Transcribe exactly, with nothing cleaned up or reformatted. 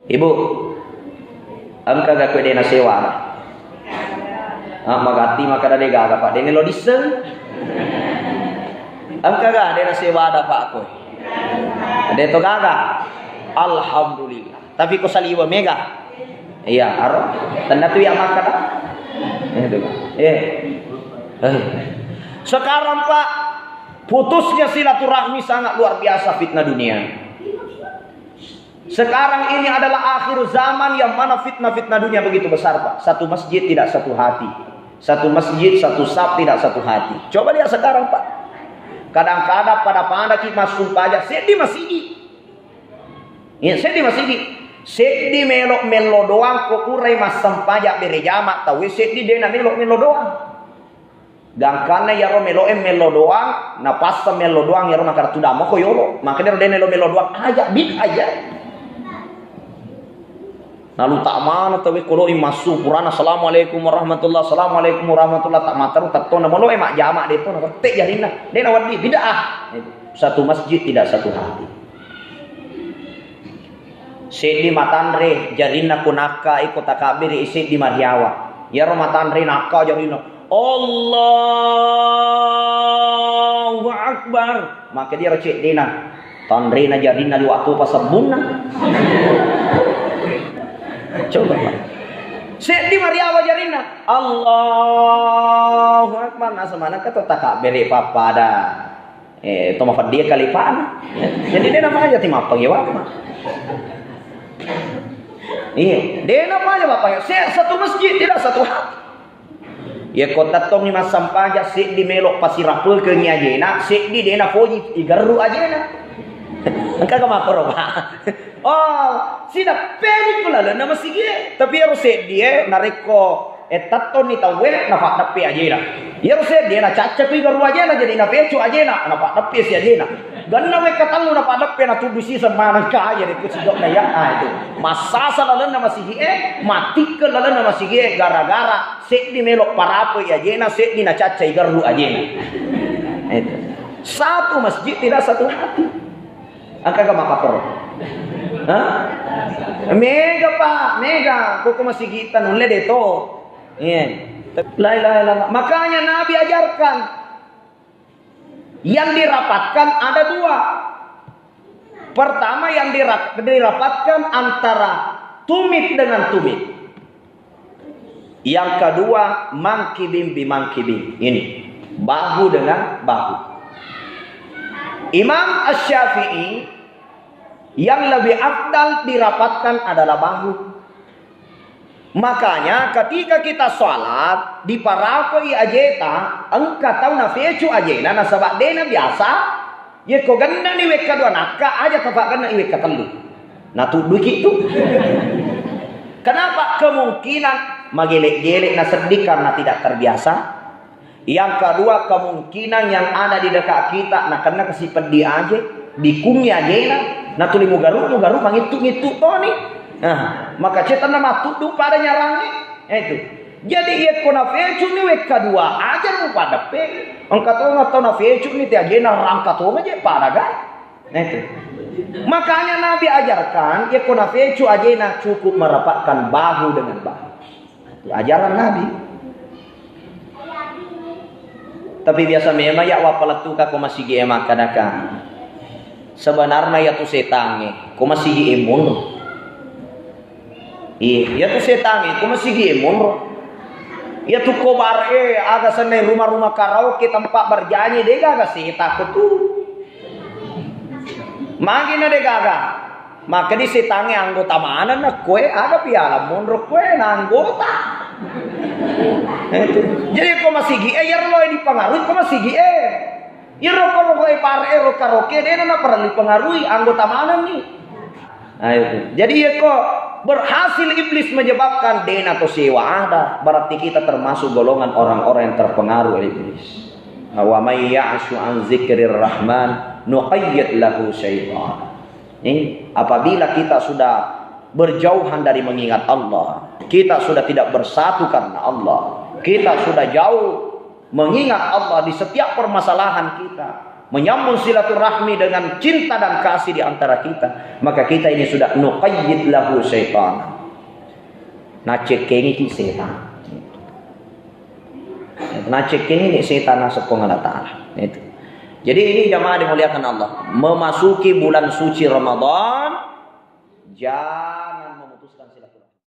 Ibu, engkaga koe de' nasewa? Ah, magatti makkeda de' gaga, Pak. De' nelo disseng. Engkaga de' nasewa ada, Pak, koe? De' to gaga. Alhamdulillah. Tapi ko saliwa mega. Iya, aro. Tenna tu ya makkeda. Eh, itu. Eh. Eh. Sekarang, Pak, putusnya silaturahmi sangat luar biasa fitnah dunia. Sekarang ini adalah akhir zaman yang mana fitnah-fitnah dunia begitu besar, Pak. Satu masjid tidak satu hati. Satu masjid, satu saf tidak satu hati. Coba lihat sekarang, Pak. Kadang-kadang pada-pada ki massumpaja, seddi masigi. Iya, seddi masigi. Seddi melo-melo doang ko kurai massampaja bere jama, tauwe seddi de' na melo-melo doang. Gangkanna iyaro melo'e mello doang, napassa mello doang iyaro makkeda tudang moko yolo. Makkeda iyaro de' nelo mello doang, aja, bid'ah aja. Nalu tak mana tauwe ko loi massu purana, "Assalamualaikum warahmatullah, assalamualaikum warahmatullah," tak mataru tettona molo'e majjama de' to, napettei jarinna. De' nawedding, bid'ah. Satu masjid tidak satu hati. Seddi matanre jarinna ko nakka iko takabbiri seddi mariawa. Iyaro matanre nakka jarinna, "Allahu Akbar." Makkeda iyaro ceddena, "Tanrena jarinna liwa' topa sebbunna." Coba, Pak. Seddi mariawa jarinna, "Allahu Akbar." Naseng manengka to takabbiri pappada. Eh, to mafeddi kalipana. Jadi de' napaja ti mappangi wamma. Iya, de' napaja mappangi. Se-, satu masjid tidak satu hati. Iya ko tettongi massampaja, seddi melo pasirapekengi ajena, seddi de' napoji igerru ajena. Engka ka makkoro, Pak? Oh, sida pedi ku lalenna masigie. Tapi ero seddi e, narekko E, tettonni tauwe, napaddeppe ajena. Iyaro seddi e, nacacca kui garru ajena, jadi napecu ajena, napaddeppe si ajena. Ganna wekka tellu napaddeppe, natuddu siseng maneng kaya de' ku sidokna iya. Ah, itu. Massasa lalenna masigi e, matikke lalenna masigi e, gara-gara seddi melo parapoi ajena, seddi nacaccai garru ajena. Itu. Satu masjid tidak satu hati. Engka ga mappakoro? Hah? Mega, Pak, mega. Koko masigitta nulle de to. Iya. La ilaha illallah. Makanya Nabi ajarkan, yang dirapatkan ada dua. Pertama, yang dirap-, dirapatkan antara tumit dengan tumit. Yang kedua, mangkibin bimangkibin. Ini, bahu dengan bahu. Imam Asy-Syafi'i, yang lebih afdal dirapatkan adalah bahu. Makanya, ketika kita sholat, diparapoi ajeta, engka tau nafecu ajena, nasaba dena biasa, Yekko gennani wekka dua nakka, aja tapagenna i wekka tellu. Natudduki tu. Kenapa? Kemungkinan magele-gele na seddi karena tidak terbiasa. Yang kedua, kemungkinan yang ada di dekat kita nakenna kasi peddi aje, dikungi ajena, natuli mugaru, mugaru, mangittu-ngittu toni. Nah, maka cetanna mattuddu pada nyarangnge. Eh, itu. Jadi, yekko nafecuni wekka dua, aja mupaddeppe. Engka tonga tau nafecuni te ajena, rangka tonga je pada ga. Nah, itu. Makanya Nabi ajarkan, yekko nafecu ajena cukup merapatkan bahu dengan bahu. Itu ajaran Nabi. Tapi biasa memang ya wappalettuka ko masigi e makkadaka. Sebenarnya ya tu setangnge, ko masigi e monro. Iya, iya tu setangnge, ko masigi e monro. Iya tu ko bar e, aga senna rumah-rumah karaoke, tempat berjanji, de gaga setan ko tu. Magi na de gaga. Maka di setangnge anggota manenna koe, aga piala monro koe na anggota. Jadi ko masigi e, iyaro lo dipengaruhi ko masigi e. Iyaro ko, ko e bar e, ro karaoke, de na parellu pengaruhi, anggota manenni. Nah, itu. Jadi, yekko berhasil iblis menyebabkan dena to sewa ada, berarti kita termasuk golongan orang-orang yang terpengaruh oleh iblis. Wa may ya'shu an dzikrir rahman nuqayyid lahu syaitan. Ini, apabila kita sudah berjauhan dari mengingat Allah, kita sudah tidak bersatu karena Allah, kita sudah jauh mengingat Allah di setiap permasalahan kita, menyambung silaturahmi dengan cinta dan kasih di antara kita, maka kita ini sudah nuqayyid lahu syaitan. Nacekkengiki setan. Nacekkengiki setan naseng Puang Allah Ta'ala. Itu. Jadi ini jamaah dimuliakan Allah. Memasuki bulan suci Ramadan, ja-